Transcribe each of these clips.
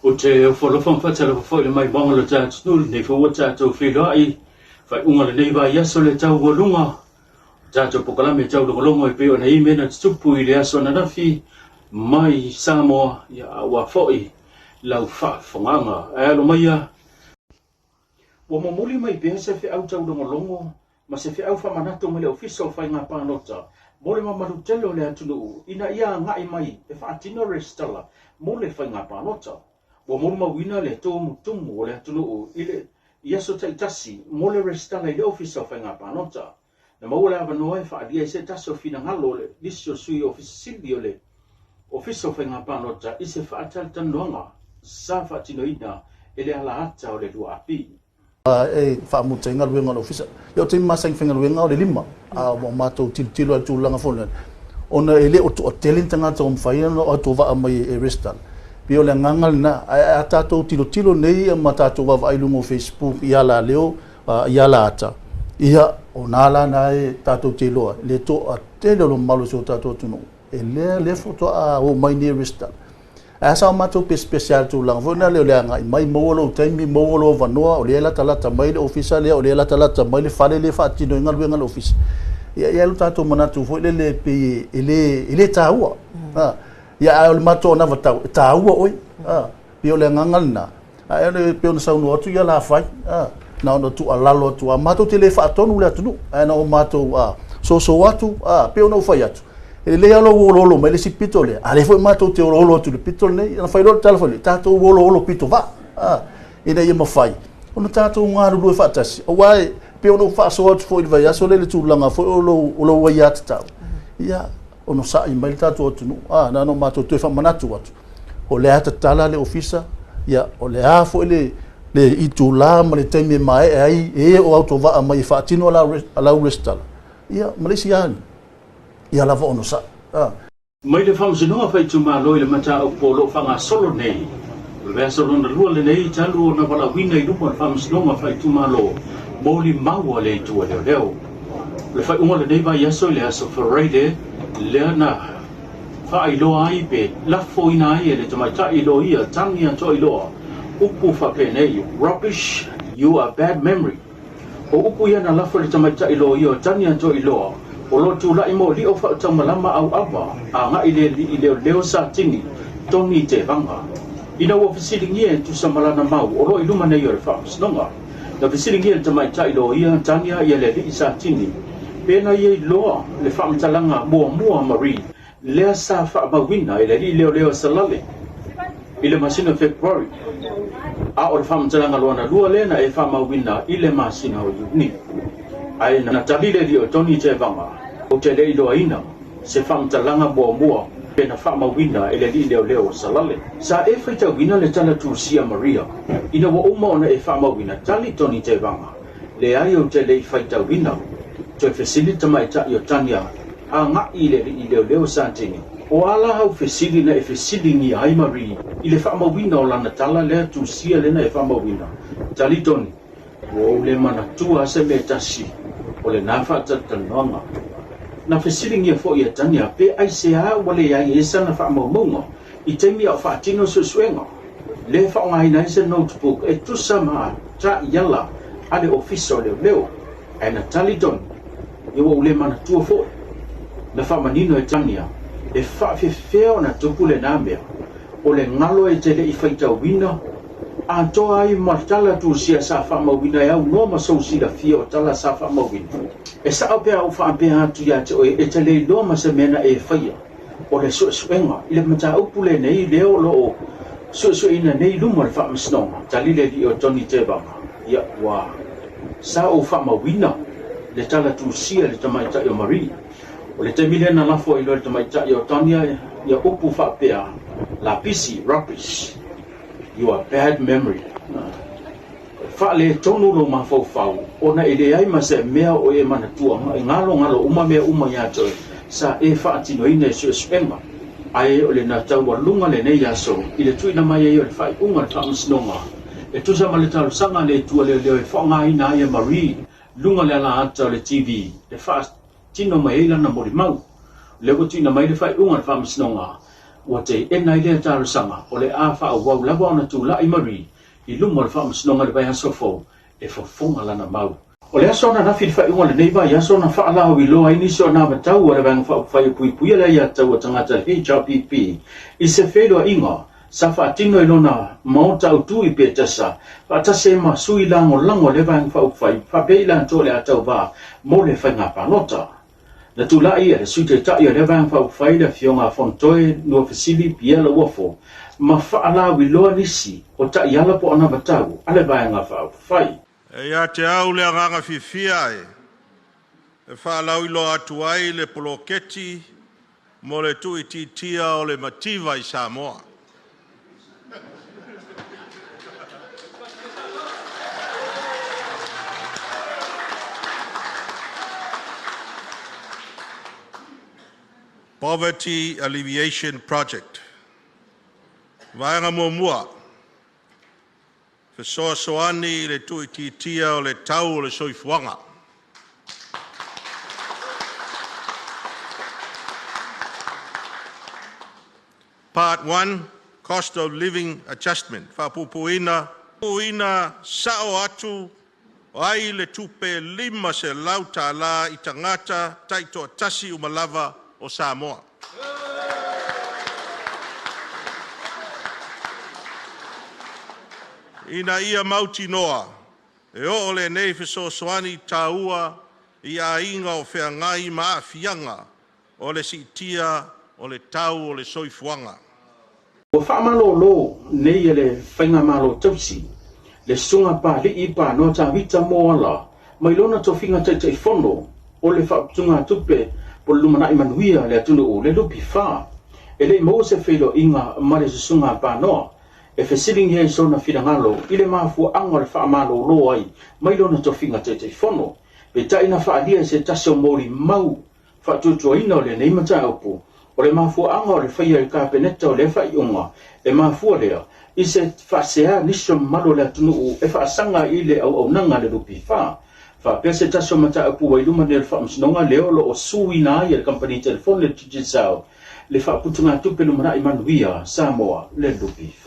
Ou te ofo alofa ma faatalofa foi i le maimoaga o lo tatou atunuu i lenei foi ua tatou feiloai i faaiuga o lenei vaiaso le taualuga o tatou polokalame taulogologo e pei ona i ai mea na tutupu i le aso ananafi mai Samoa ia aua foi lau faafofogaaga. Ae alo maia, ua momoli mai pea se feau taulogologo ma se feau faamanatu mai le Ofisa o Faiga Palota mo le mamalu tele o le atunuu ina ia agai mai e faatino resitala mo le faiga palota. Ua molimauina le tumutumu o le atunuu i le i aso taitasi mo le resitala i le Ofisa o Faiga Palota. Na maua le avanoa e faaalia ai se tasi o finagalo o le nisi o sui ofisa sili o le Ofisa o Faiga Palota i se faatalatalanoaga sa faatinoina e le alaata o le 2AP. E faamuta ai galuega a le Ofisa. Ia o taimi masani faigaluega o le 5, a ua matou tilotilo i le tulaga foi lea, ona e le o toatele ni tagata ua mafai ona autovaa mai e resitala. E pei o le agaga lena, ae a tatou tilotilo nei ma tatou vaavaai i luga o Facebook i alaleo, i alaata, ia o na la na e tatou te iloa ai le toatele o le mamalu o si o tatou atunuu, e lea lea faatoa oo mai nei e resitala. Ae a sa matou pesepese lava i le tulaga foi lea o le agai mai, maua lou taimi, maua lou avanoa, o lea e latalata mai le ofisa lea, o lea e latalata mai le fale lea e faatino ai galuega a le ofisa. Ia e i ai lo tatou manatu foi lele e pei e le, e le taua. Ia ae o le matou anavatau, e taua oe. E pei o le agaga lena. Ae o le pei ona saunoa atu ia Lafai, a, na ona tuualalo atu lava. Matou te le faatonu le atunuu, ae na o matou a, soso atu, a, pei ona ou fai atu, e lelei lava lou oloolo mai le isi pito lea, a o lea foi matou te oloolo atu i le pito lenei. Ona fai loa le tala foi lea, tatou oloolo pito vaa, a, ina ia mafai ona tatou galulue faatasi. Aua e pei ona ou faasoa atu foi i le vaiaso lea i le tulaga foi o lou, o lou aiatatau, ia, onosai mai le tatou atunuu, a, na ona matou toe faamanatu atu. O le a tatala le ofisa, ia, o le a foi le, le itula ma le taimi e maea ai e o autovaa mai e faatino a lau, a lau resitala, ia, ma le isi lava, ia lava onosai. A. Mai le Faamasinoga Faaitumalo i le mataupu o lo o faagasolo nei, o le vaiaso lona lua lenei talu ona valaauina i luma o le Faamasinoga Faaitumalo molimau a le Itu a Leoleo. O le faaiuga o lenei vaiaso i le aso Faraile lea na faailoa ai pe lafoina ai e le tamaitai loia Tania Toailoa upu faapenei, Rubbish, you are bad memory. O upu ia na lafo e le tamaitai loia o Tania Toailoa o lo o tulai moli'o faataumalama auava agai i le alii leoleo Satini Tony Tevaga. Ina ua fesiligia e tusa ma lana mau o lo o i luma nei o le Faamasinoga, na fesiligia e le tamaitai loia Tania ia le alii Satini pe na ia iloa le faamatalaga muamua a Marie lea sa faamauina e le alii leoleo Salale i le masina o February, a o le faamatalaga lona lua lea na e faamauina i le masina o Iuni. Ae na tali le alii o Tony Tevaga, Ou te le iloaina se faamatalaga muamua pe na faamauina e le alii leoleo o Salale. Sa e faitauina le tala tusia Maria ina ua uma ona e faamauina tali Tony Tevaga. Leai ou te le i faitauina. Toe fesili le tamaitai o Tania agai i le alii leoleo Satini. O a la au fesili na e fesiligia ai Marie i le faamauina o lana tala lea tusia lea na e faamauina? Tali Tony, Ua ou le manatua se mea e tasi o lena faatalatalanoaga. Na fesiligia foi e Tania pe aisea ua leai ai sana faamaumauga i taimi a o faatino suesuega. Lea e faaaogaina ai se notebook e tusa ma taiala a le Ofisa o Leoleo. Ae na tali Tony, Ia ua ou le manatua foi. Na faamanino e Tania, e faafefea ona tupu lena mea, o le galo e te le i faitauina atoa ai ma tala tusia sa faamauina e aunoa ma sou silafia o tala sa faamauina. E sao pe a ou faapea atu ia te oe e te le iloa ma se mea na e faia. O le suesuega i le mataupu lenei lea o lo o suesueina nei i luma o le Faamasinoga, tali le alii o Tony Tevaga, ia ua sa ou faamauina le tala tusia i le tamaitai o Marie. O le taimi lea na lafo ai loa e le tamaitai o Tony ia upu faapea, Lapisi, rubbish, you are bad memory. Faaletonu lou mafaufau, ona e leai ma se mea o e manatua, e galogalo uma mea uma ia te oe, sa e faatinoina i suesuega, ae o le na taualuga lenei aso i le tuuina mai ai o le faaiuga o le Faamasinoga, e tusa ma le talosaga a le Atua Leoleo e faaaogaina ai e Marie luga o le alaata o le TV e faatino mai ai lana molimau. O lea ua tuuina mai le faaiuga a le Faamasinoga. Ua teena ai lea talosaga, o le a faaauau lava ona tulai Marie i luma o le Faamasinoga i le vaiaso fou e fofoga lana mau. O le aso ananafi i le faaiuga o lenei vaiaso na faalauiloa ai nisi o anavatau a le Vaega Faaupufai e Puipuia le Aiatatau a Tagata le HRPP i se feiloaiga sa faatino i lona Maota Autu i Petesa faatasi ai ma sui lagolago a lea Vaega Faaupufai faapea i latou o le a tauva mo le faiga palota. Na tulai le Sui Taitai o lea Vaega Faaupufai le Afioga a Fonotoe Nuafesili Pierre Lauofo ma faalauiloa nisi o taiala po o anavatau a le Vaega Faaupufai. E ia te au le agaga fiafia e faalauiloa atu ai le poloketi mo le tuuitiitia o le mativa i Samoa. Poverty Alleviation Project. Vaega muamua, fesoasoani i le tuuitiitia o le tau o le soifuaga. Part 1, Cost of Living Adjustment, faapuupuuina ina sao atu ai le tupe $500 i tagata taitoatasi uma lava o Samoa. Ina ia mautinoa e oo lenei fesoasoani taua i aiga o feagai ma aafiaga o le siitia o le tau o le soifuaga. Ua faamalolo nei e le Faigamalo Tausi le Susuga Papalii Panoa Tavita Moala mai lona tofiga Taitaifono o le Faaputugatupe po o le Lumanai Manuia a le Atunuu, le NPF. E le i maua se feiloaiga ma le Susuga Panoa e fesiligia ai sona finagalo i le mafuaaga o le faamalolo ai mai lona tofiga Taitaifono. Peitai na faaalia e se tasi o molimau faatuatuaina o lenei mataupu, o le mafuaaga o le faia e le Kapeneta o lea faaiuga, e mafua lea i se faasea nisi o mamalu o le atunuu e faasaga i le auaunaga a le NPF. Faapea se tasi o mataupu ua i luma nei o le Faamasinoga lea o lo o suina ai e le kamupani telefoni le Digicel le faaputugatupe lumanai manuia Samoa le NPF.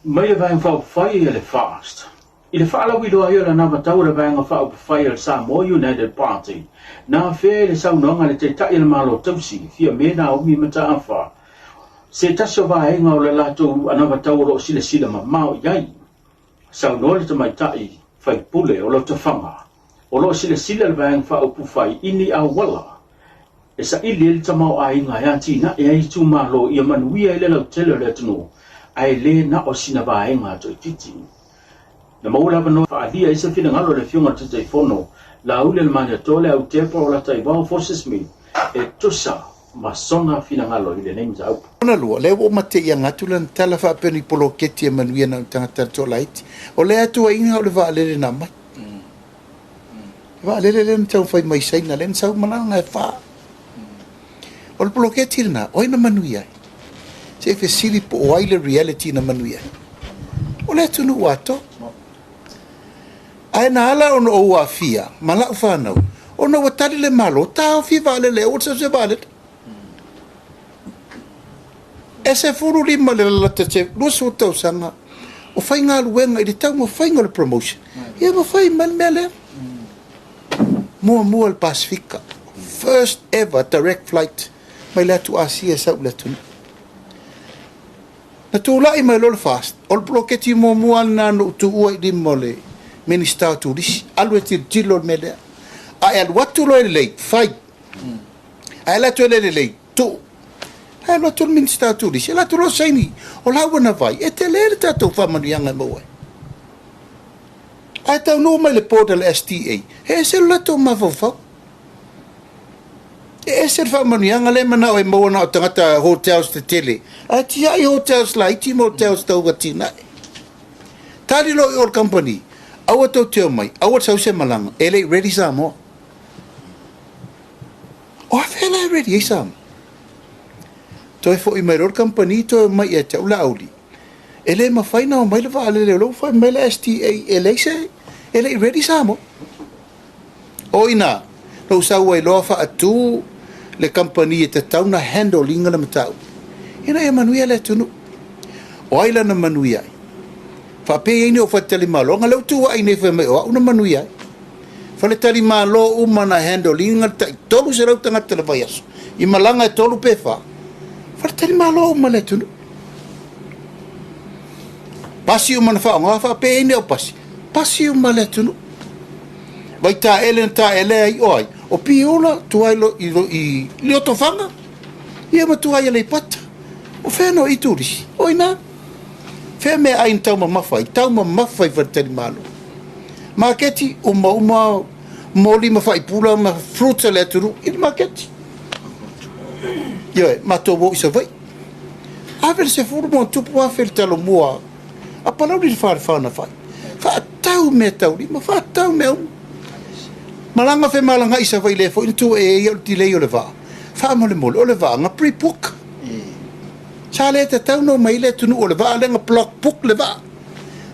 Mai le Vaega Faaupufai a le FAST. I le faalauiloa ai o le anavatau a le Vaega Faaupufai a le Samoa United Party, na afea i le saunoaga a le Taitai o le Malo Tausi, Fiame Naomi Mataafa, se tasi o vaega o le latou anavatau o lo o silasila mamao i ai. Saunoa le tamaitai faipule o Lotofaga, o lo o silasila le Vaega Faaupufai i ni auala e saili ai le tamaoaiga e atinae ai itumalo ia manuia ai le lautele o le atunuu, ae le na o sina vaega toaitiiti. Na maua le avanoa e faaalia ai se finagalo a le Afioga i le Taitaifono Laauli Alemaniatoa le Au Tepa o Lataivao Forces Smith e tusa ma sona finagalo i lenei mataupu. Lona lua, o lea ua ou mateiaga atu lana tala faapea ni poloketi e manuia na o ni tagata toalaiti. O lea atuaiga o le vaalele na aumai. Le vaalele lea na taumafai mai Saina, lea na sau malaga e fa. O le poloketi lena, o ai na manuia ai? Se i fesili po o ai le reality na manuia ai. O le atunuu atoa. Ae na ala ona ou aafia ma lau fanau, ona ua tali le Malo, taofi vaalele, aua le sau se vaalele. E 15 le lalata te 20 tausaga o faigaluega i le taumafaiga o le promotion. Ia ma fai mai le mea lea. Muamua le Pasefika. First ever direct flight mai le atu Asia e sau i le atunuu. Na tulai mai loa le FAST, o le poloketi muamua lena na ou tuua i lima o le Minista o Turisi, alu e tilotilo le mea lea. A e alu atu loa e lelei, fai. Ae alu atu e le lelei, tuu. Ae alu atu le Minista o Turisi, alu atu loa saini, o la ua na vai, e tele le tatou faamanuiaga e maua ai. Ae taunuu mai le board a le STA, e ese lo latou mafaufau. E ese le faamanuiaga lea e manao e maua na o tagata hotels tetele, ae tiai hotels laiti ma hotels tau atinae. Tali loa i o le company, aua tou te omai, aua le sau se malaga, e le i ready Samoa. O afea la e ready ai Samoa? Toe foi mai loa le company toe omai ia te au Laauli, e le mafai ona omai le vaalele o lea ua fai mai le STA e leai se, e le i ready Samoa. O ina, na ou sau ai loa faatu le kamupani e tatau ona handle ina le mataupu. Ina ia manuia le atunuu. O ai lana manuia ai? Faapea ai nei o faletalimalo, ona lea ua tuuai nei fai mai o au na manuia ai. Faletalimalo uma na handle ina le tai 300 tagata i le vaiaso, i malaga e tolu pe fa, faletalimalo uma le atunuu. Pasi uma na faaaoga, faapea ai nei o pasi, pasi uma le atunuu. Vaitaele na taele ai o ai, o Piula, tuai i, i, i Lotofaga, ia ma tuai Aleipata. O fea no i turisi? O ina. Fea mea ai na taumamafa ai? Taumamafa i faletalimalo. Maketi, uma uma moli ma faipula ma fruits a le atunuu i le maketi. Ioe, matou o i Savaii. Ave le 10,000+ le talomua a Palauli le Falefa na fai. Faatau mea taulima, faatau mea uma. Malaga femalagaai i Savaii lea foi na tuu e ia o le delay o le vaa. Faamolemole, o le vaa na pre-book. Sa le tatau ona omai ai le atunuu o le vaa lea na block book le vaa.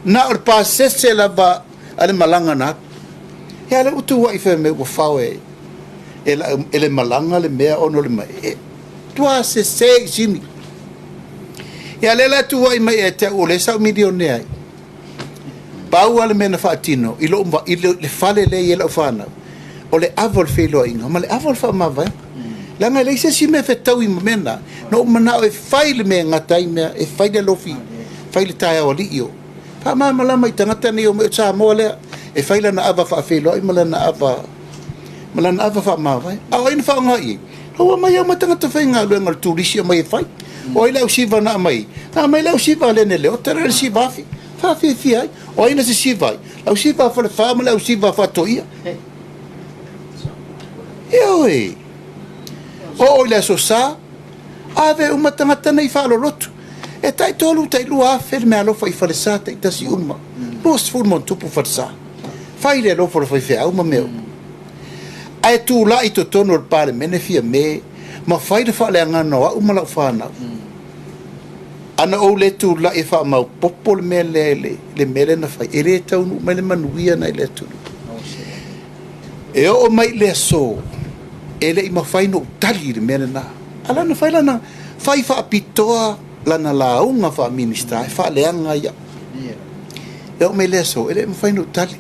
Na o le pasese lava a le malaga na alu. Ia lea ua tuuai fai mai ua fao e, e, la, e le malaga le mea ona o le mai. E, tua sese i sini. Ia lea la tuuai mai e te au o lea sa ou milionea ai. Pau lava le mea na faatino i lou i le fale lea e i ai lau fanau, o le ava o le feiloaiga ma le ava o le faamavaega. Leaga e leai se isi mea e fetaui ma mea na. Na ou manao e fai le mea e gata ai mea, e fai le alofi, fai le taeao alii o. Faamalamalama i tagata nei o mai o Samoa lea, e fai lana ava faafeiloai ma lana ava ma lana ava faamavae. A o ai na faaaoga i ai? Na ua aumai uma tagata faigaluega o le turisi aumai e fai. O ai le ausiva na aumai? Na aumai le ausiva a Lene Leota lea le siva afi. Faafiafia ai. O ai na sisiva ai? Le ausiva a Falefa ma le ausiva a Faatoia. Ioe. Oo i le aso Sa, ave uma tagata nei faalolotu. E tai tolu, tai 2,000 le meaalofa i Falesa taitasi uma. 20 ma ona tupu Falesa. Fai le alofa o le faifeau ma mea uma. Ae tulai i totonu o le Palemene Fiame ma fai le faaleagaga o au ma lau fanau. Ana ou le tulai e faamaopoopo le mea lea i le, le mea lea na fai, e le taunuu mai le manuia na i le atunuu. E oo mai i le aso, e le i mafai ona ou tali i le mea lena. A la na fai lana, fai faapitoa lana lauga faa-Minisita e faaleaga ai au. E oo mai i le aso, e le i mafai ona ou tali.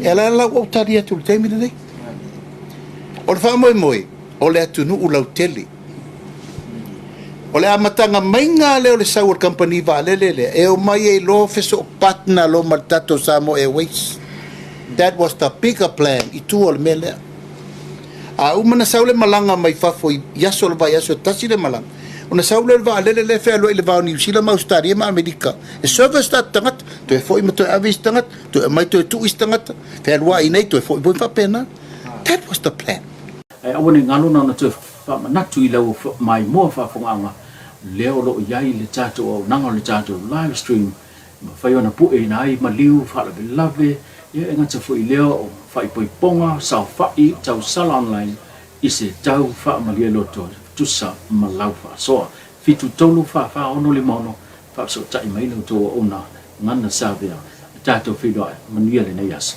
E ala la ua ou tali atu i le taimi lenei. O le faamoemoe, o le atunuu lautele. O le amataga maiga lea o le sau o le kamupani vaalele lea, e omai ai loa fesoo partner loa ma le tatou Samoa Airways. That was the bigger plan i tua o le mea lea. A uma na sau le malaga mai fafo i aso o le vaiaso e tasi le malaga, ona sau lea o le vaalele lea e fealuai i le va o Niu Sila ma Ausetalia ma Amerika e service tatou tagata, toe foi ma toe ave isi tagata, toe aumai toe tuu isi tagata, fealuai nei toe foi foi faapena. That was the plan. Ae aua ne i galo na ona toe faamanatu i lau maimoa faafogaaga lea o lo o i ai le tatou auaunaga o le tatou live stream e mafai ona pueina ai maliu faalavelave, ia e gata foi i lea o faaipoipoga, saofai, tausala online i se tau faamalie loto tusa ma lau faasoa. 7 3 4 4 6 5 6 Faafesootai mai la outou auauna Gana Savea, tatou feiloai manuia lenei aso.